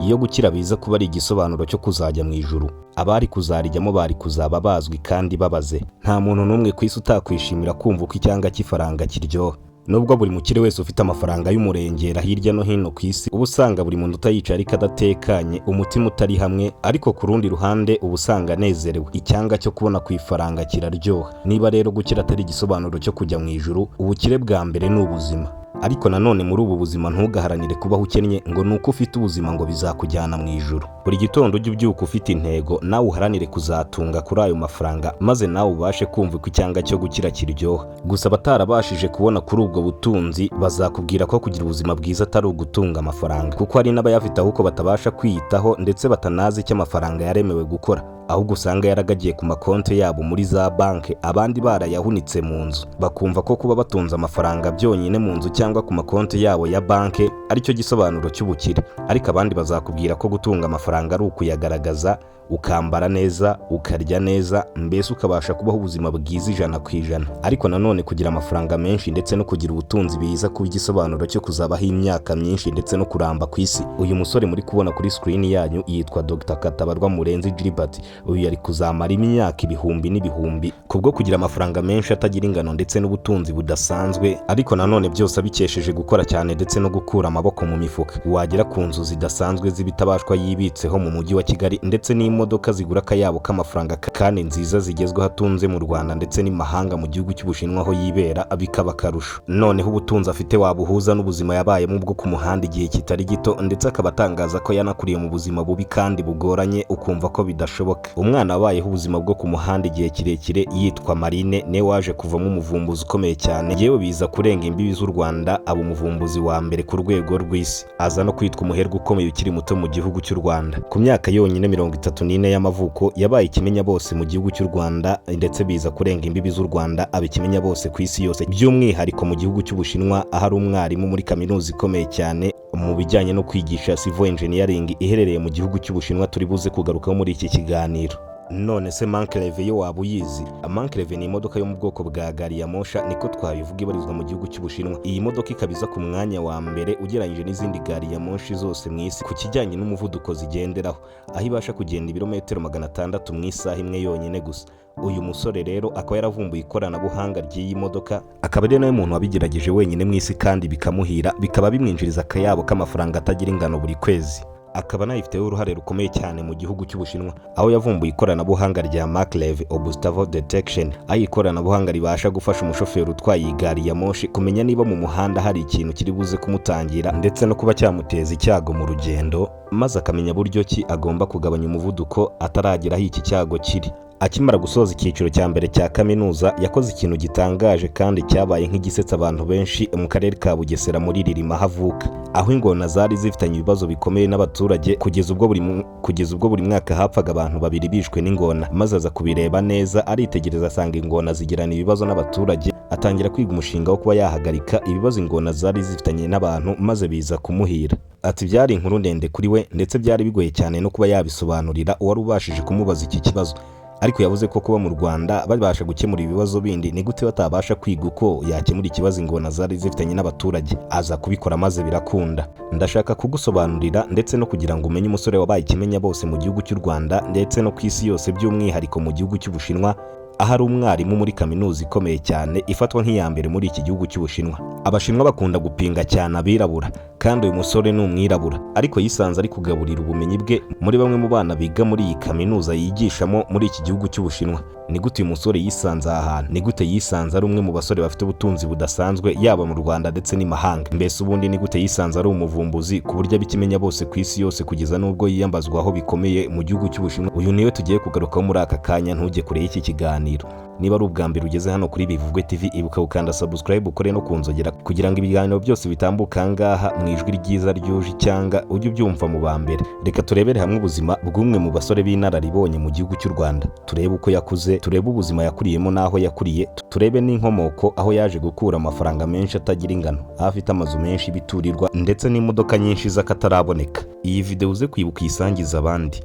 Iyo gukira biza kuba ari igisobanuro cyo kuzajya mu ijuru, abari kuzarijyamo bari kuzaba bazwi kandi babaze. Nta muntu n'umwe ku isi utakwishimira kumva uko icyanga cy'ifaranga kiryoha. Nubwo buri mukire wese ufite amafaranga y'umurengera hirya no hino ku isi uba usanga buri muntu utayicaye ariko adatekanye, umutima utari hamwe, ariko ku rundi ruhande uba usanga anezerewe. Icyanga cyo kubona ku ifaranga kiraryoha. Niba rero gukira atari igisobanuro cyo kujya mu ijuru, ubukire bwa mbere ni ubuzima. Ariko nanone muri ubu buzima ntugaharanire kubaho ukennye ngo ni uko ufite ubuzima ngo bizakujyana mu ijuru. Buri gitondo ujye ubyuka ufite intego, nawe uharanire kuzatunga kuri ayo mafaranga, maze nawe ubashe kumva uko icyanga cyo gukira kiryoha. Gusa abatarabashije kubona kuri ubwo butunzi bazakubwira ko kugira ubuzima bwiza atari ugutunga amafaranga, kuko hari n'abayafite ahubwo batabasha kwiyitaho, ndetse batanazi icyo amafaranga yaremewe gukora, ahubwo usanga yaragagiye ku makonti yabo muri za banki, abandi barayahunitse mu nzu, bakumva ko kuba batunze amafaranga byonyine mu nzu cyangwa ku makonti yabo ya banki aricyo gisobanuro cy'ubukire. Ariko abandi bazakubwira ko gutunga amafaranga ari ukuyagaragaza, ukambara neza, ukarya neza, mbese ukabasha kubaho ubuzima bwiza 100%. Ariko nanone kugira amafaranga menshi ndetse no kugira ubutunzi biza kuba igisobanuro cyo kuzabaho imyaka myinshi ndetse no kuramba ku isi. Uyu musore muri kubona kuri screen yanyu yitwa Dr Katabarwa Murenzi Gilbert. Uyu yari kuzamara imyaka ibihumbi n'ibihumbi kubwo kugira amafaranga menshi atagira ingano ndetse n'ubutunzi budasanzwe, ariko nanone byose abikesheje gukora cyane ndetse no gukura amaboko mu mifuka. Wagera ku nzu zidasanzwe z'ibitabashwa yibitseho mu mujyi wa Kigali, ndetse n'imodoka zigura akayabo k'amafaranga kandi nziza zigezweho atunze mu Rwanda ndetse n'imahanga mu gihugu cy'Ubushinwa aho yibera, bikaba akarusho. Noneho ubutunzi afite wabuhuza n'ubuzima yabayemo bwo ku muhanda igihe kitari gito, ndetse akaba atangaza ko yanakuriye mu buzima bubi kandi bugoranye, ukumva ko bidashoboka. Umwana wabayeho ubuzima bwo ku muhanda igihe kirekire yitwa Marine niwe waje kuvamo umuvumbuzi ukomeye cyane, yewe biza kurenga imbibi z'u Rwanda, aba umuvumbuzi wa mbere ku rwego rw'isi, aza no kwitwa umuherwe ukomeye ukiri muto mu gihugu cy'u Rwanda. Ku myaka yonyine 34 y'amavuko yabaye ikimenya bose mu gihugu cy'u Rwanda, ndetse biza kurenga imbibi z'u Rwanda, aba ikimenya bose ku isi yose, by'umwihariko mu gihugu cy'Ubushinwa, aho ari umwarimu muri kaminuza ikomeye cyane mu bijyanye no kwigisha civil engineering iherereye mu gihugu cy'Ubushinwa, turi buze kugarukaho muri iki kiganiro. None se Maglev yo waba uyizi? Maglev ni imodoka yo mu bwoko bwa gari ya mosha, niko twabivuga, ibarizwa mu gihugu cy'Ubushinwa. Iyi modoka ikaba iza ku mwanya wa mbere ugereranyije n'izindi gari ya moshi zose mu isi ku kijyanye n'umuvuduko zigenderaho, aho ibasha kugenda ibirometero 600 mu isaha imwe yonyine gusa. Uyu musore rero akaba yaravumbuye ikoranabuhanga ry'iyi modoka, akaba ari nawe muntu wabigerageje wenyine mu isi kandi bikamuhira, bikaba bimwinjiriza akayabo k'amafaranga atagira ingano buri kwezi. Akaba anayifiteho uruhare rukomeye cyane mu gihugu cy'Ubushinwa, aho yavumbuye ikoranabuhanga rya Maglev Obstacle Detection, aho ikoranabuhanga ribasha gufasha umushoferi utwaye iyi gari ya moshi kumenya niba mu muhanda hari ikintu kiri buze kumutangira ndetse no kuba cyamuteza icyago mu rugendo, maze akamenya buryo ki agomba kugabanya umuvuduko ataragera aho iki cyago kiri. Akimara gusoza icyiciro cya mbere cya kaminuza, yakoze ikintu gitangaje kandi cyabaye nk'igisetsa abantu benshi mu karere ka Bugesera muri Ririma aho avuka, aho ingona zari zifitanye ibibazo bikomeye n'abaturage, kugeza ubwo buri mwaka hapfaga abantu babiri bishwe n'ingona. Maze aza kubireba neza, aritegereza, asanga ingona zigirana ibibazo n'abaturage, atangira kwiga umushinga wo kuba yahagarika ibibazo ingona zari zifitanye n'abantu, maze biza kumuhira. Ati byari inkuru ndende kuri we, ndetse byari bigoye cyane no kuba yabisobanurira uwari ubashije kumubaza iki kibazo. Ariko yavuze ko kuba mu Rwanda babasha gukemura ibibazo bindi, ni gute batabasha kwiga uko yakemura ikibazo ingona zari zifitanye n'abaturage? Aza kubikora maze birakunda. Ndashaka kugusobanurira ndetse no kugira ngo umenye umusore wabaye ikimenya bose mu gihugu cy'u Rwanda ndetse no ku isi yose, by'umwihariko mu gihugu cy'Ubushinwa, aho ari umwarimu muri kaminuza ikomeye cyane ifatwa nk'iya mbere muri iki gihugu cy'Ubushinwa. Abashinwa bakunda gupinga cyane abirabura, kandi uyu musore ni umwirabura, ariko yisanze ari kugaburira ubumenyi bwe muri bamwe mu bana biga muri iyi kaminuza yigishamo muri iki gihugu cy'Ubushinwa. Ni gute uyu musore yisanze aha hantu? Ni gute yisanze ari umwe mu basore bafite ubutunzi budasanzwe yaba mu Rwanda ndetse n'imahanga? Mbese ubundi ni gute yisanze ari umuvumbuzi ku buryo abikimenya bose ku isi yose, kugeza n'ubwo yiyambazwaho bikomeye mu gihugu cy'Ubushinwa? Uyu niwe tugiye kugarukaho muri aka kanya. Ntujye kure y'iki kiganiro. Niba ari ubwa mbere ugeze hano kuri Bivugwe TV, ibuka gukanda subscribe, ukore no kunzogera, kugira ngo ibiganiro byose bitambuka ngaha mu ijwi ryiza ryuje icyanga ujye ubyumva mu ba mbere. Reka turebere hamwe ubuzima bw'umwe mu basore b'inararibonye mu gihugu cy'u Rwanda, turebe uko yakuze, turebe ubuzima yakuriyemo n'aho yakuriye, turebe n'inkomoko, aho yaje gukura amafaranga menshi atagira ingano, aho afite amazu menshi y'ibiturirwa ndetse n'imodoka nyinshi z'akataraboneka. Iyi video uze kwibuka uyisangize abandi.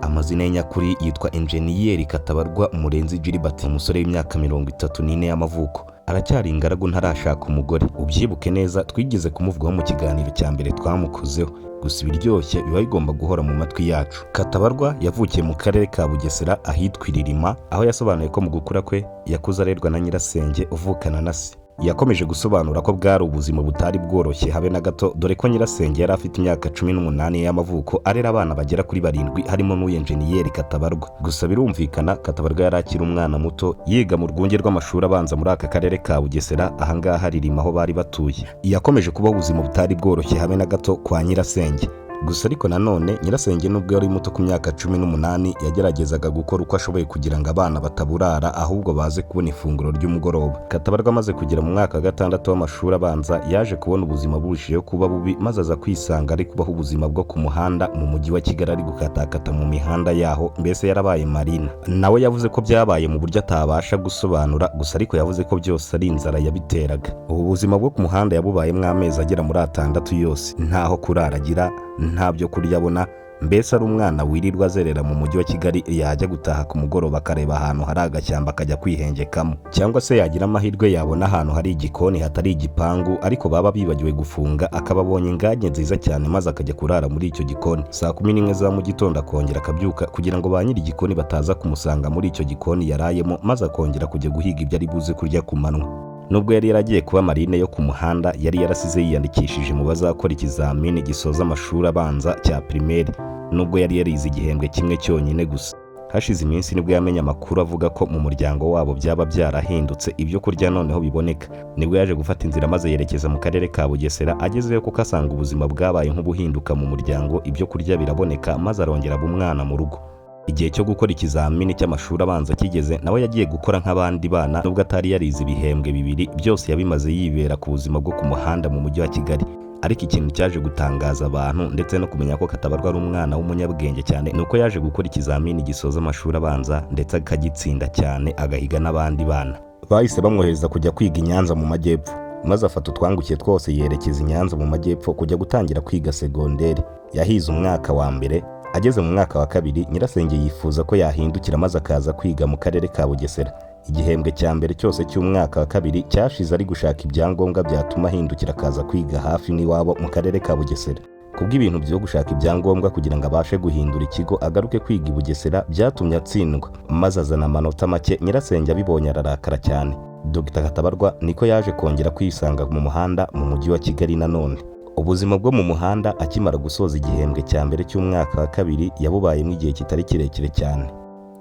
Amazina ye nyakuri yitwa Enjeniyeri Katabarwa Murenzi Gilbert, umusore w'imyaka 34 y'amavuko. Aracyari ingaragu, ntarashaka umugore. Ubyibuke neza, twigeze kumuvugaho mu kiganiro cya mbere twamukozeho. Gusa ibiryoshye biba bigomba guhora mu matwi yacu. Katabarwa yavukiye mu karere ka Bugesera ahitwa Iririma, aho yasobanuye ko mu gukura kwe yakuze arerwa na nyirasenge uvukana na se. Yakomeje gusobanura ko bwari ubuzima butari bworoshye habe na gato, dore ko nyirasenge yari afite imyaka 18 y'amavuko arera abana bagera kuri barindwi, harimo n'uyu Enjeniyeri Katabarwa. Gusa birumvikana, Katabarwa yari akiri umwana muto, yiga mu rwunge rw'amashuri abanza muri aka karere ka Bugesera, ahangaha Ririma aho bari batuye. Yakomeje kubaho ubuzima butari bworoshye habe na gato kwa nyirasenge. Gusa ariko nanone nyirasenge, nubwo yari muto ku myaka 18, yageragezaga gukora uko ashoboye kugira ngo abana bataburara, ahubwo baze kubona ifunguro ry'umugoroba. Katabarwa amaze kugera mu mwaka wa gatandatu w'amashuri abanza, yaje kubona ubuzima burushijeho kuba bubi, maze aza kwisanga ari kubaho ubuzima bwo ku muhanda mu mujyi wa Kigali, ari gukatakata mu mihanda yaho, mbese yarabaye marina. Nawe yavuze ko byabaye mu buryo atabasha gusobanura, gusa ariko yavuze ko byose ari inzara yabiteraga. Ubu buzima bwo ku muhanda yabubayemo amezi agera muri 6 yose, ntaho kurara agira, nta byo kurya abona, mbese ari umwana wirirwa azerera mu mujyi wa Kigali, yajya gutaha ku mugoroba akareba ahantu hari agashyamba akajya kwihengekamo, cyangwa se yagira amahirwe yabona ahantu hari igikoni hatari igipangu ariko baba bibagiwe gufunga, akaba abonye ingage nziza cyane, maze akajya kurara muri icyo gikoni. Saa 11 za mu gitondo akongera akabyuka kugira ngo ba nyiri igikoni bataza kumusanga muri icyo gikoni yarayemo, maze akongera kujya guhiga ibyo ari buze kurya ku manywa. Nubwo yari yaragiye kuba marine yo ku muhanda, yari yarasize yiyandikishije mu bazakora ikizamini gisoza amashuri abanza cya primaire, nubwo yari yarize igihembwe kimwe cyonyine gusa. Hashize iminsi nibwo yamenye amakuru avuga ko mu muryango wabo byaba byarahindutse, ibyo kurya noneho biboneka. Nibwo yaje gufata inzira maze yerekeza mu karere ka Bugesera. Agezeyo kuko asanga ubuzima bwabaye nk'ubuhinduka mu muryango, ibyo kurya biraboneka, maze arongera aba umwana mu rugo. Igihe cyo gukora ikizamini cy'amashuri abanza kigeze, nawe yagiye gukora nk'abandi bana, nubwo atari yarize ibihembwe bibiri byose yabimaze yibera ku buzima bwo ku muhanda mu mujyi wa Kigali. Ariko ikintu cyaje gutangaza abantu ndetse no kumenya ko Katabarwa ari umwana w'umunyabwenge cyane, ni uko yaje gukora ikizamini gisoza amashuri abanza ndetse akagitsinda cyane, agahiga n'abandi bana. Bahise bamwohereza kujya kwiga i Nyanza mu majyepfo, maze afata utwangukiye twose yerekeza i Nyanza mu majyepfo kujya gutangira kwiga segonderi. Yahize umwaka wa mbere. Ageze mu mwaka wa kabiri, nyirasenge yifuza ko yahindukira maze akaza kwiga mu karere ka Bugesera. Igihembwe cya mbere cyose cy'umwaka wa kabiri cyashize ari gushaka ibyangombwa byatuma ahindukira akaza kwiga hafi n'iwabo mu karere ka Bugesera. Kubw'ibintu byo gushaka ibyangombwa kugira ngo abashe guhindura ikigo agaruke kwiga i Bugesera, byatumye atsindwa maze azana amanota make. Nyirasenge abibonye ararakara cyane. Dr Katabarwa niko yaje kongera kwisanga mu muhanda mu mujyi wa Kigali nanone. Ubuzima bwo mu muhanda akimara gusoza igihembwe cya mbere cy'umwaka wa kabiri yabubayemo igihe kitari kirekire cyane.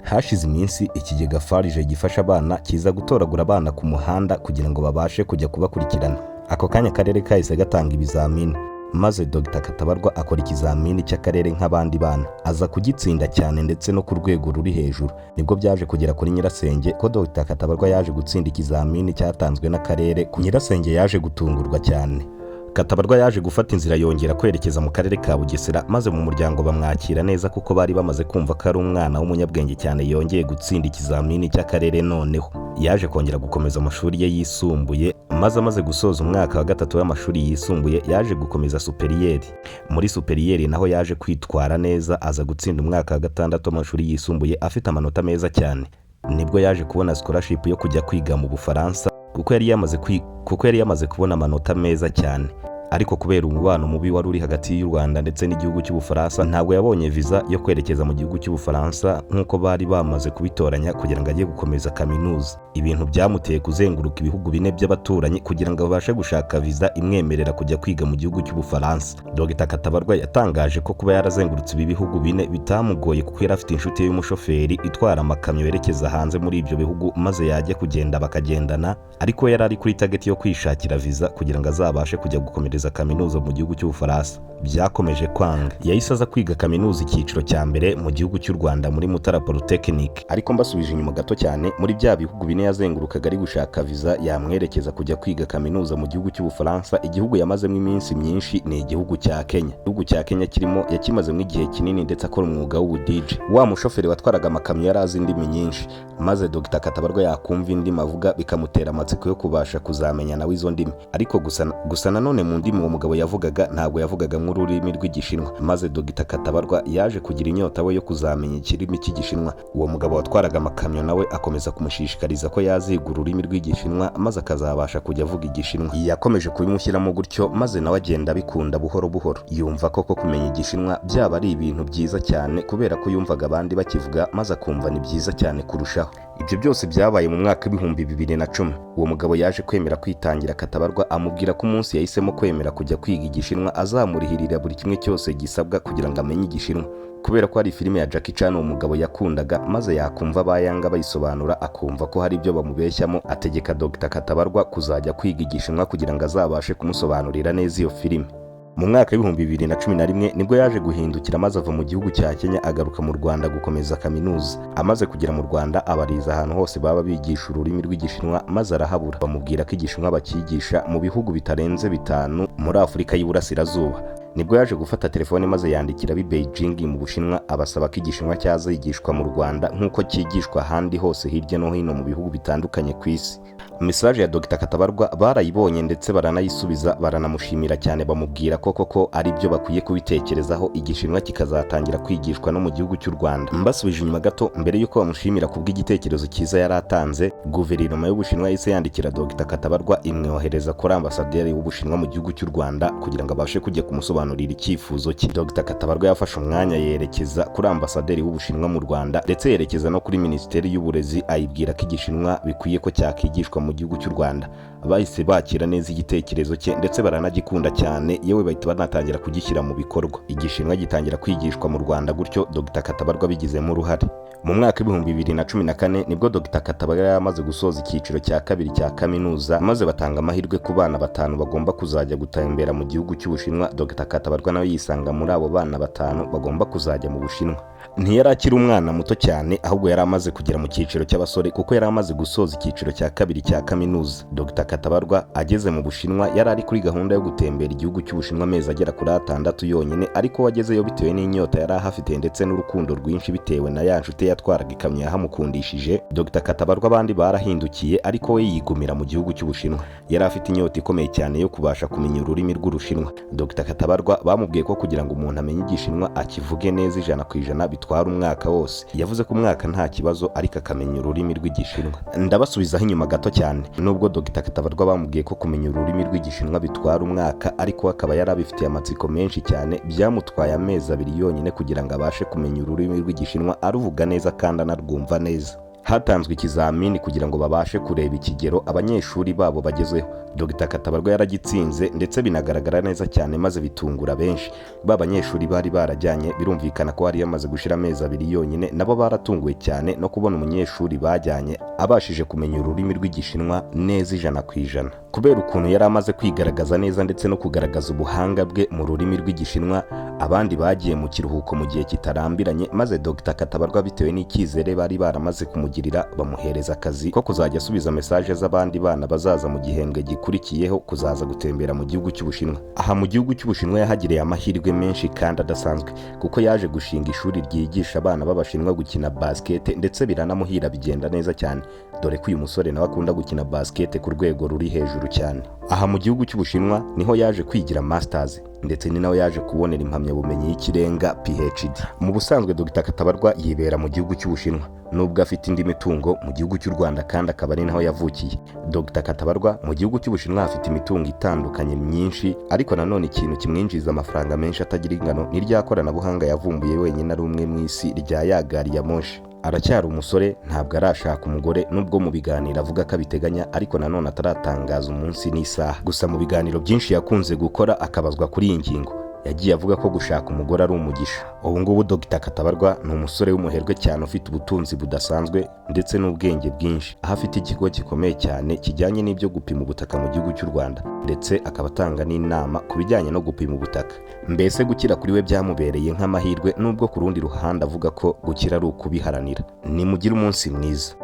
Hashize iminsi ikigega FARG gifasha abana kiza gutoragura abana ku muhanda kugira ngo babashe kujya kubakurikirana. Ako kanya akarere kahise gatanga ibizamini, maze Dr Katabarwa akora ikizamini cy'akarere nk'abandi bana, aza kugitsinda cyane ndetse no ku rwego ruri hejuru. Nibwo byaje kugera kuri nyirasenge ko Dr Katabarwa yaje gutsinda ikizamini cyatanzwe n'akarere. Ku nyirasenge yaje gutungurwa cyane. Katabarwa yaje gufata inzira yongera kwerekeza mu karere ka Bugesera, maze mu muryango bamwakira neza kuko bari bamaze kumva ko ari umwana w'umunyabwenge cyane yongeye gutsinda ikizamini cy'akarere. Noneho yaje kongera gukomeza amashuri ye yisumbuye, maze amaze gusoza umwaka wa gatatu w'amashuri yisumbuye yaje gukomeza supérieur. Muri supérieur naho yaje kwitwara neza, aza gutsinda umwaka wa gatandatu w'amashuri yisumbuye afite amanota meza cyane. Nibwo yaje kubona scholarship yo kujya kwiga mu Bufaransa, kuko yari yamaze kubona amanota meza cyane. Ariko kubera umubano mubi wari uri hagati y'u Rwanda ndetse n'igihugu cy'Ubufaransa, ntabwo yabonye visa yo kwerekeza mu gihugu cy'Ubufaransa nk'uko bari bamaze kubitoranya kugira ngo ajye gukomeza kaminuza. Ibintu byamuteye kuzenguruka ibihugu bine by'abaturanyi kugira ngo abashe gushaka visa imwemerera kujya kwiga mu gihugu cy'Ubufaransa. Dr Katabarwa yatangaje ko kuba yarazengurutse ibi bihugu bine bitamugoye, kuko yari afite inshuti ye y'umushoferi itwara amakamyo yerekeza hanze muri ibyo bihugu, maze yajya kugenda bakagendana. Ariko yari ari kuri target yo kwishakira visa kugira ngo azabashe kujya gukomereza kaminuza mu gihugu cy'Ubufaransa. Byakomeje kwanga. Yahise aza kwiga kaminuza icyiciro cya mbere mu gihugu cy'u Rwanda muri Mutara Polytechnic. Ariko mbasubije inyuma gato cyane, muri bya bihugu bine yazengurukaga ari gushaka visa yamwerekeza kujya kwiga kaminuza mu gihugu cy'Ubufaransa, igihugu yamazemo iminsi myinshi ni igihugu cya Kenya. Igihugu cya Kenya kirimo yakimazemo igihe kinini ndetse akora umwuga w'ubu DJ. Wa mushoferi watwaraga amakamyo yari azi indimi nyinshi, maze Dr Katabarwa yakumva indimi avuga bikamutera amatsiko yo kubasha kuzamenya nawe izo ndimi. Ariko gusa nanone mu ndimi uwo mugabo yavugaga, ntabwo yavugaga nk'ururimi. ururimi rw'Igishinwa. Maze Dr Katabarwa yaje kugira inyota we yo kuzamenya ikirimi cy'Igishinwa. Uwo mugabo watwaraga amakamyo nawe akomeza kumushishikariza ko yaziga ururimi rw'Igishinwa, maze akazabasha kujya avuga Igishinwa. Yakomeje kubimushyiramo gutyo, maze nawe agenda abikunda buhoro buhoro. Yumva koko kumenya Igishinwa byaba ari ibintu byiza cyane, kubera ko yumvaga abandi bakivuga, maze akumva ni byiza cyane kurushaho. Ibyo byose byabaye mu mwaka w'2010. Uwo mugabo yaje kwemera kwitangira Katabarwa, amubwira ko umunsi yahisemo kwemera kujya kwiga Igishinwa azamurihirira buri kimwe cyose gisabwa kugira ngo amenye Igishinwa. Kubera ko hari filime ya Jackie Chan uwo mugabo yakundaga, maze yakumva abayanga bayisobanura akumva ko hari ibyo bamubeshyamo, ategeka Dr Katabarwa kuzajya kwiga Igishinwa kugira ngo azabashe kumusobanurira neza iyo filime. Mu mwaka w'2011 nibwo yaje guhindukira, maze ava mu gihugu cya Kenya agaruka mu Rwanda gukomeza kaminuza. Amaze kugera mu Rwanda, abariza ahantu hose baba bigisha ururimi rw'Igishinwa, maze arahabura. Bamubwira ko Igishinwa bakigisha mu bihugu bitarenze 5 muri Afurika y'Iburasirazuba. Nibwo yaje gufata telefone, maze yandikira ab'i Beijing mu Bushinwa, abasaba ko Igishinwa cyazigishwa mu Rwanda nk'uko cyigishwa ahandi hose hirya no hino mu bihugu bitandukanye ku isi. Message ya Dr Katabarwa barayibonye, ndetse baranayisubiza, baranamushimira cyane, bamubwira ko koko ari byo bakwiye kubitekerezaho, Igishinwa kikazatangira kwigishwa no mu gihugu cy'u Rwanda. Mbasubije inyuma gato, mbere y'uko bamushimira kubw'igitekerezo cyiza yari atanze, guverinoma y'Ubushinwa yahise yandikira Dr Katabarwa, imwohereza kuri ambasaderi w'Ubushinwa mu gihugu cy'u Rwanda kugira ngo abashe kujya kumusobanurira icyifuzo cye. Dr Katabarwa yafashe umwanya yerekeza kuri ambasaderi w'Ubushinwa mu Rwanda, ndetse yerekeza no kuri Minisiteri y'Uburezi, ayibwira ko Igishinwa bikwiye ko cyakigishwa mu gihugu cy'u Rwanda. Bahise bakira neza igitekerezo cye, ndetse baranagikunda cyane, yewe bahita banatangira kugishyira mu bikorwa. Igishinwa gitangira kwigishwa mu Rwanda gutyo, Dr Katabarwa bigizemo uruhare. Mu mwaka w'2014 nibwo Dr Katabarwa yamaze gusoza icyiciro cya kabiri cya kaminuza, maze batanga amahirwe ku bana 5 bagomba kuzajya gutembera mu gihugu cy'Ubushinwa. Dr Katabarwa nawe yisanga muri abo bana 5 bagomba kuzajya mu Bushinwa. Ntiyari akiri umwana muto cyane, ahubwo yari amaze kugera mu cyiciro cy'abasore, kuko yari amaze gusoza icyiciro cya kabiri cya kaminuza. Dr Katabarwa ageze mu Bushinwa yari ari kuri gahunda yo gutembera igihugu cy'Ubushinwa amezi agera kuri 6 yonyine, ariko wagezeyo bitewe n'inyota yari ahafite ndetse n'urukundo rwinshi bitewe na ya nshuti yatwaraga ikamyo yahamukundishije. Dr Katabarwa abandi barahindukiye, ariko we yigumira mu gihugu cy'Ubushinwa. Yari afite inyota ikomeye cyane yo kubasha kumenya ururimi rw'Urushinwa. Dr Katabarwa bamubwiye ko kugira ngo umuntu amenye Igishinwa akivuge neza 100% bitwara umwaka wose. Yavuze ko umwaka nta kibazo, ariko akamenya ururimi rw'Igishinwa. Ndabasubizaho inyuma gato cyane. Nubwo Dr Katabarwa bamubwiye ko kumenya ururimi rw'Igishinwa bitwara umwaka, ariko akaba yari abifitiye amatsiko menshi cyane, byamutwaye amezi 2 yonyine kugira ngo abashe kumenya ururimi rw'Igishinwa, aruvuga neza kandi anarwumva neza. Hatanzwe ikizamini kugira ngo babashe kureba ikigero abanyeshuri babo bagezeho. Dr Katabarwa yaragitsinze, ndetse binagaragara neza cyane, maze bitungura benshi. Ba banyeshuri bari barajyanye, birumvikana ko hari yamaze gushira amezi 2 yonyine, nabo baratunguwe cyane no kubona umunyeshuri bajyanye abashije kumenya ururimi rw'Igishinwa neza 100%. Kubera ukuntu yari amaze kwigaragaza neza ndetse no kugaragaza ubuhanga bwe mu rurimi rw'Igishinwa, abandi bagiye mu kiruhuko mu gihe kitarambiranye, maze Dr Katabarwa bitewe n'icyizere bari baramaze kumugirira, bamuhereza akazi ko kuzajya asubiza message z'abandi bana bazaza mu gihembwe gikurikiyeho kuzaza gutembera mu gihugu cy'Ubushinwa. Aha mu gihugu cy'Ubushinwa yahagiriye amahirwe menshi kandi adasanzwe, kuko yaje gushinga ishuri ryigisha abana b'Abashinwa gukina basket, ndetse biranamuhira bigenda neza cyane, dore ko uyu musore nawe akunda gukina basket ku rwego ruri hejuru cyane. Aha mu gihugu cy'Ubushinwa niho yaje kwigira masters, ndetse ni nawe yaje kubonera impamyabumenyi y'ikirenga PhD. Mu busanzwe Dr Katabarwa yibera mu gihugu cy'Ubushinwa, nubwo afite indi mitungo mu gihugu cy'u Rwanda, kandi akaba ari naho yavukiye. Dr Katabarwa mu gihugu cy'Ubushinwa afite imitungo itandukanye myinshi, ariko nanone ikintu kimwinjiza amafaranga menshi atagira ingano ni rya koranabuhanga yavumbuye wenyine ari umwe mu isi rya ya gari ya moshi. Aracyari umusore, ntabwo arashaka umugore, nubwo mu biganiro avuga ko abiteganya, ariko nanone ataratangaza umunsi n'isaha. Gusa mu biganiro byinshi yakunze gukora akabazwa kuri iyi ngingo, yagiye avuga ko gushaka umugore ari umugisha. Ubu ngubu Dr Katabarwa ni umusore w'umuherwe cyane, ufite ubutunzi budasanzwe ndetse n'ubwenge bwinshi, aho afite ikigo gikomeye cyane kijyanye n'ibyo gupima ubutaka mu gihugu cy'u Rwanda, ndetse akaba atanga n'inama ku bijyanye no gupima ubutaka. Mbese gukira kuri we byamubereye nk'amahirwe, nubwo ku rundi ruhande avuga ko gukira ari ukubiharanira. Nimugire umunsi mwiza.